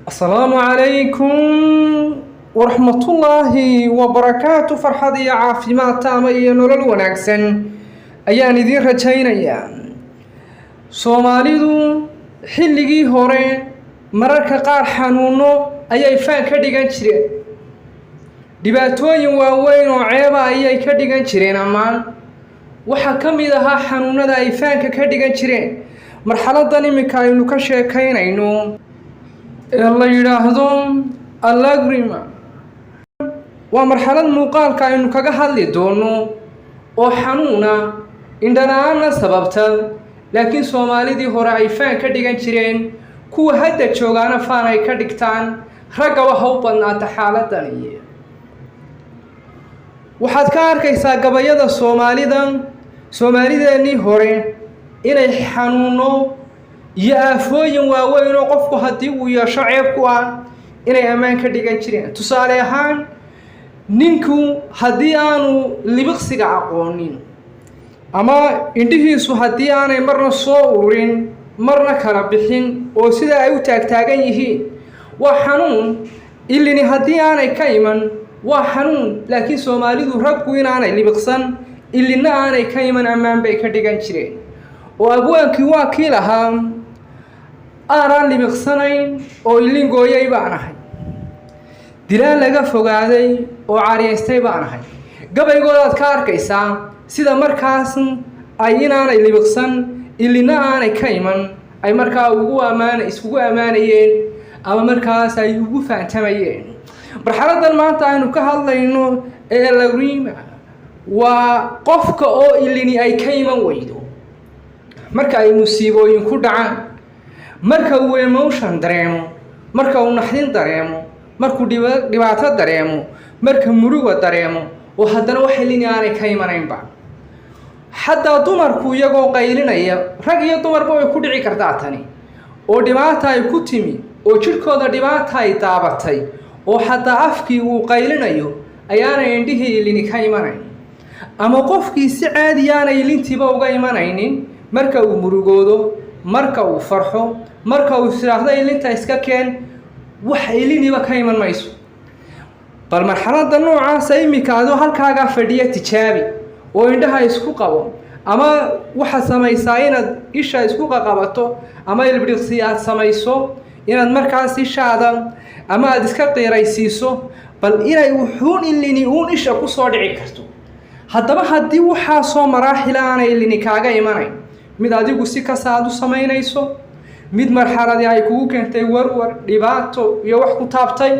Asalaamu calaykum waraxmatullaahi wabarakaatu. Farxad iyo caafimaad taama iyo nolol wanaagsan ayaan idiin rajaynayaa. Soomaalidu xilligii hore mararka qaar xanuuno ayay faan ka dhigan jireen, dhibaatooyin waaweyn oo ceeba ayay ka dhigan jireen ammaan. Waxaa ka mid ahaa xanuunada ay faanka ka dhigan jireen marxaladan iminka aynu ka sheekaynayno ee la yidhaahdo alacrima. Waa marxalad muuqaalka aynu kaga hadli doono oo xanuuna indhala-aanna sababta, laakiin Soomaalidii hore ay faan ka dhigan jireen, kuwa hadda joogaana faan ay ka dhigtaan. Ragga waxa u badnaata xaaladani. Waxaad ka arkaysaa gabayada Soomaalida, Soomaalideenii hore, inay xanuuno iyo aafooyin waaweyn oo qofku haddii uu yeesho ceeb ku ah inay ammaan ka dhigan jireen. Tusaale ahaan, ninku haddii aanu libiqsiga aqoonin ama indhihiisu haddii aanay marna soo ururin marna kala bixin oo sidaa ay u taagtaagan yihiin, waa xanuun. Ilini haddii aanay ka iman, waa xanuun. Laakiin Soomaalidu raggu inaanay libiqsan, ilinna aanay ka iman, ammaan bay ka dhigan jireen, oo abwaankii waa kii lahaa: "Aanaan libiqsanayn oo ilin gooyay baan ahay, dilaan laga fogaaday oo caariyaystay baan ahay." Gabaygoodaad ka arkaysaa sida markaas ay inaanay libiqsan, ilinna aanay ka iman ay markaa ugu ammaan iskugu ammaanayeen ama markaas ay ugu faantamayeen. Marxaladan maanta aynu ka hadlayno ee lacrima waa qofka oo ilini ay ka iman weydo marka ay musiibooyin ku dhacaan, marka uu emotion dareemo, marka uu naxdin dareemo, markuu dhibaato dareemo, marka muruga dareemo, oo haddana wax ilini aanay ka imanaynba. Xataa dumarku iyagoo qaylinaya, rag iyo dumarba way ku dhici kartaa tani, oo dhibaata ay ku timi oo jidhkooda dhibaata ay daabatay, oo xataa afkii uu qaylinayo ayaanay indhihii ilini ka imanayn, ama qofkii si caadiyaanay ilintiiba uga imanaynin marka uu murugoodo, marka uu farxo, marka uu isiraahdo ilinta iska keen, wax iliniba ka iman mayso. Bal marxaladda noocaasa iminka adoo halkaagaa fadhiya tijaabi oo indhaha isku qabo, ama waxaad samaysaa inaad isha isku qaqabato ama ilbidhiqsi aad samayso, inaad markaas ishaada ama aada iska qiiraysiiso, bal inay wuxuun ilini uun isha kusoo dhici karto. Haddaba haddii waxaasoo maraaxila aanay ilini kaaga imanayn, mid adigu si kasta aad u samaynayso, mid marxaladii ay kugu keentay warwar, dhibaato iyo wax ku taabtay,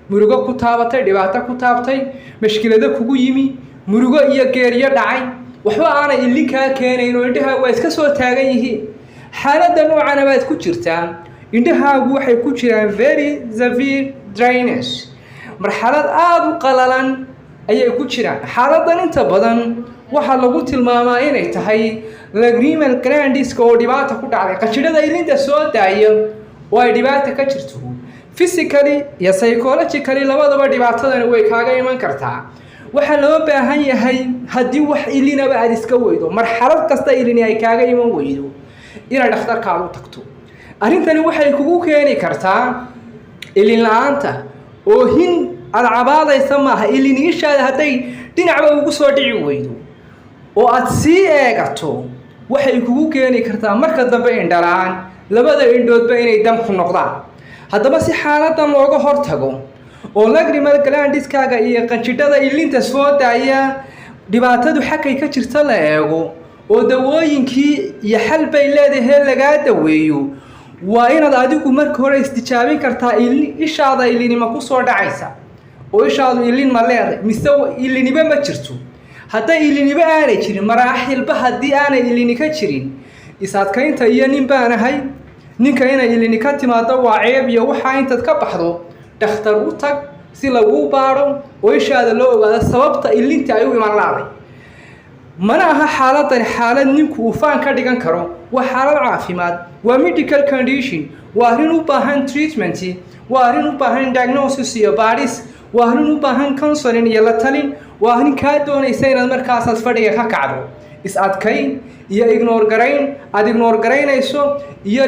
murugo ku taabatay, dhibaato ku taabtay, mashkilado kugu yimi, murugo iyo geeriyo dhacay, waxba aanay ilin kaa keenayn oo indhaha waa iska soo taagan yihiin, xaaladda noocana baad ku jirtaa. Indhahaagu waxay ku jiraan very severe dryness, marxalad aada u qalalan ayay ku jiraan. Xaaladan inta badan waxaa lagu tilmaamaa inay tahay lacrimal glandiska oo dhibaata ku dhacday, qanjidhada ilinta soo daaya oo ay dhibaata ka jirto. Physically iyo psychologically labadaba dhibaatadani way kaaga iman kartaa. Waxaa loo baahan yahay, haddii wax ilinaba aada iska weydo, marxalad kasta ilini ay kaaga iman weydo, inaad dhakhtarkaada u tagto. Arrintani waxay kugu keeni kartaa ilin la-aanta oohin aada cabaadaysa maaha. Ilini ishaada hadday dhinacba ugu soo dhici weydo oo aada sii eegato, waxay kugu keeni kartaa marka dambe indhala-aan, labada indhoodba inay dam ku noqdaan. Haddaba si xaaladan looga hortago oo lacrimal glandiskaaga iyo qanjidhada ilinta soo daaya dhibaatadu xaggay ka jirta la eego, oo dawooyinkii iyo xal bay leedahay lagaa daweeyo, waa inaad adigu marka hore istijaabin kartaa: ishaada ilinima kusoo dhacaysa oo ishaadu ilin ma leedahay, mise iliniba ma jirto? Hadday iliniba aanay jirin, maraaxilba haddii aanay ilini ka jirin, is-adkaynta iyo "nin baan ahay, ninka inay ilini ka timaado waa ceeb" iyo waxaa intaad ka baxdo, dhakhtar u tag si laguu baadho oo ishaada loo ogaado sababta ilinta ay u iman laaday. Mana aha xaaladani xaalad ninku uu faan ka dhigan karo. Waa xaalad caafimaad, waa medical condition, waa arrin u baahan treatment, waa arrin u baahan diagnosis iyo baadhis, waa arrin u baahan counseling iyo la talin, waa arrin kaa doonaysa inaad markaasaad fadhiga ka kacdo. Is-adkayn iyo ignore garayn aada ignore garaynayso iyo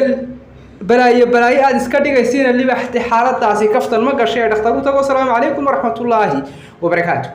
Balaayo balaayo aada iska dhigaysiina, libaxte, xaaladaasi kaftan ma gashay ee dhakhtar u tago. Asalaamu calaykum waraxmatullaahi wabarakaatu.